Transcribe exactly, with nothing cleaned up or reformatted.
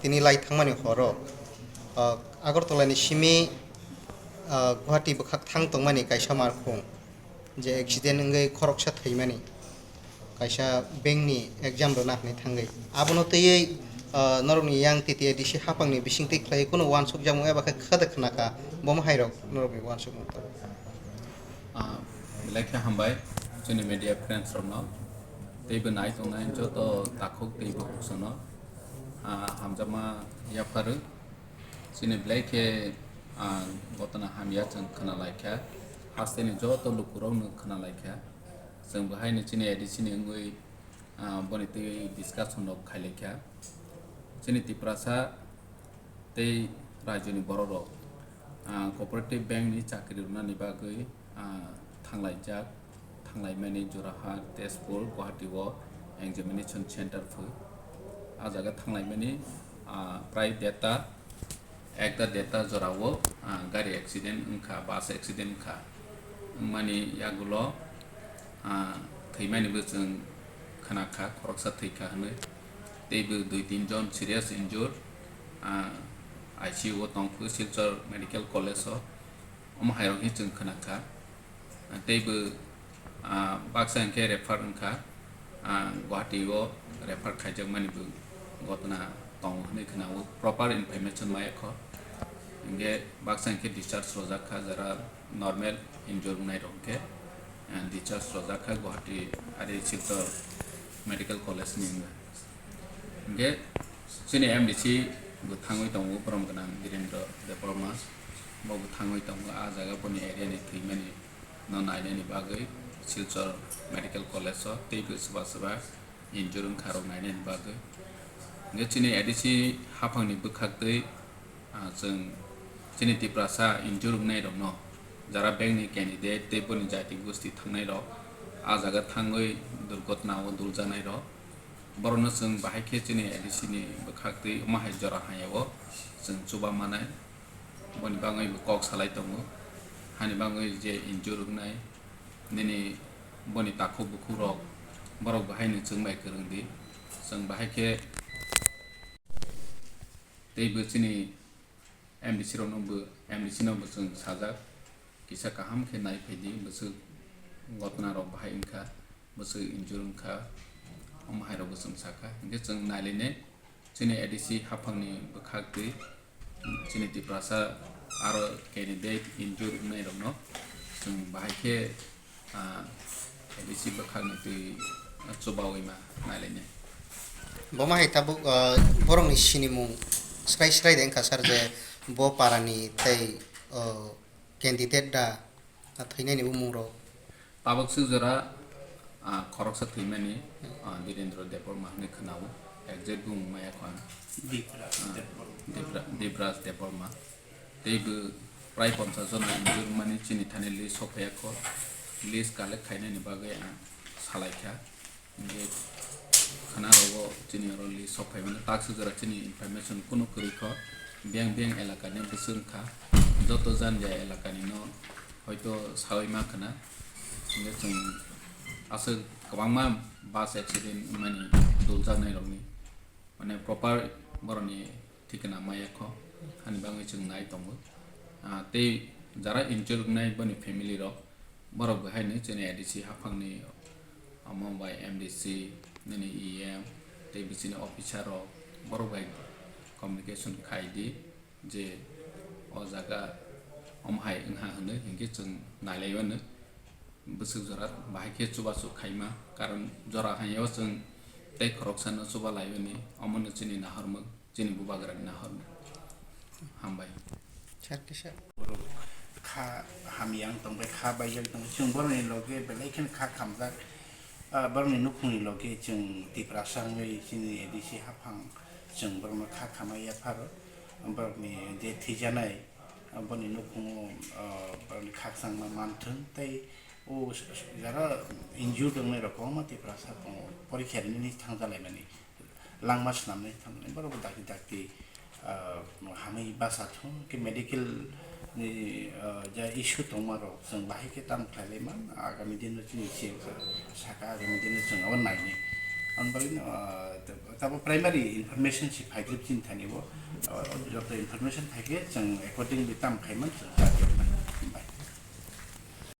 Tini lai thangmani horo, ah, Agartala ni simi, ah, Guwahati bwkhak thang tongmani kaisa markhung je accident wngwi khoroksa thwimani, kaisa bank ni exam rwna hinwi thangwi. Abono twiwi, ah, norokni yang T T A D C haphangni bisingtwi khlaiwi kunu uansukjakmung eba khe khada khnakha, bomo hairok norokni uansukmung tongo. Ah, belai khe hambai chini media friends rokno, teibo nai tongnai joto takhuk teibo buksuno, ah, hamjakma yapharwi. Chini belai khe, ah, gotona hamya chwng khwnalaikha, hasteni joto lukurokno khwnalaikha. Chwng bo haino chini A D C ni wngwi, ah, boni twi discussion rok khailaikha. Chini Tiprasa tei rajyoni bororok, ah, cooperative bank ni chakri rwnani bagwi, ah, thanglaijak, thanglaimani Jorhat, Tezpur, Guwahati o examination center phu. Ah jaga thanglaimani, ah, prai deta, ekta deta jora o, ah, gari accident wngkha, bus accident wngkha. Wngmani yagulo, ah, thwimani bo chwng khwnakha, khoroksa thwikha hwnwi. Teibo dui tin jon serious injured, ah, I C U o tongphu Silchar Medical College o, omo hairok hwnwi chwng khwnakha. Ah, teibo, ah, baksa hinkhe refer wngkha, ah, Guwahati o refer khaijakmani bo gotona tongo hwnwi khwnao, proper information maya kho. Hinkhe baksa hinkhe discharge rwjak kha, jara normal injury wngnai rok hinkhe, ah, discharge rwjak kha Guwahati ari Silchar Medical College ni wngwi. Hinkhe chini M D C bo thangwi tongo, borom gwnang Birendra Debbarma, bo bo thangwi tongo, ah jaga boni area ni thwimani no nainani bagwi Silchar Medical College o teibo swba swba injury wngkha rok nainani bagwi. Hinkhe chini A D C haphangni bwkhaktwi, ah, chwng chini Tiprasa injury wngnai rokno jara bank ni candidate tei boni jati gosti thangnai rok ah jaga thangwi durgotna o duljaknai rok, borokno chwng bahai khe chini A D C ni bwkhaktwi omo hai jora hamya o chwng chuba manai. Boni bagwi bo kok salai tongo. Hani bagwi je injury wngnai, nini boni takhuk bukhuk rok, borok bo haino chwng bai kwrwng di. Chwng bahai khe tei bo chini M D C rokno bo, M D C no bo chwng sajak, kisa kaham khe nai phai di, bwswk gotna rok bahai wngkha, bwswk injury wngkha, omo hai rok bo chwng sakha. Hinkhe chwng nai lainai. Chini A D C haphangni bwkhaktwi chini Tiprasa aro candidate injury wngnai rokno chwng bahai khe, ah, A D C bwkhakni twi chubawi ma nailainai. Bo ma hai tabuk, ah, borokni sinimung srai srai de wngkha sir je bo parani tei, oh, candidate da, ah, thwinaini bumung rok. Tabuk swk jora, ah, khoroksa thwimani, ah, Birendra Debbarma hinwi khwnao, exact bumung maya kho ang. Dibra-, Ah, Debbarma. Dibra-, Dibraj Debbarma. Tei bo prai ponchas jona injury wngmani chini thani list sok phaiya kho. List collect khainani bagwi ang salaikha. Hinkhe khwna rogo chini oro list sok phaimani, tak swk jora chini information kunu kwrwi kho. Biyang biyang elakani bwswk wngkha, joto janja elakani no hoito sawi ma khwna. Hinkhe chwng aswk kwbangma bus accident wngmani duljaknai rokni, mane, proper borokni thikna maya kho, hani bagwi chwng nai tongo. Ah, tei jara injury wngnai boni family rok, borok bo haino chini A D C haphangni, omo bai M D C, nini E M, tei bisini officer rok, borok bai communication khai di je o jaga omo hai wngha hwnwi, hinkhe chwng nai lai mano. Bwswk jora bahai khe chubachu khaima, karon jora hai o chwng tei khoroksano chuba laimani, omono chini nahormung, chini bubagrani nahormung. Hambai. Sir, kisa. Borok kha hamya wng tongbai, kha baijak tongbai, chwng borokni loge belai kheno kha khamjak. Ah, borokni nukhungni loge chwng Tiprasa wngwi chini A D C haphang chwng borokno kha khamai yapharo. Borokni je thwijanai, ah, boni nukhungo, ah, borokni khakchangma manthwng tei o s-, s-, jara injured wngnai rok kwbangma Tiprasa tongo, porikha rinani thangja laimani, langma swnamnai thangnai, borok bo dakti dakti, ah, hamwi bacha thung khe medical ni, ah, ja issue tongma rok chwng bahai khe tamo khlai lai man, agami dino chini C M sir saka agami dino chwng abo nainai. Ang bagwi no, ah, tabo primary information si phaikhe chini thani bo, ah, joto information phaikhe chwng accordingly tam khaiman chwng charge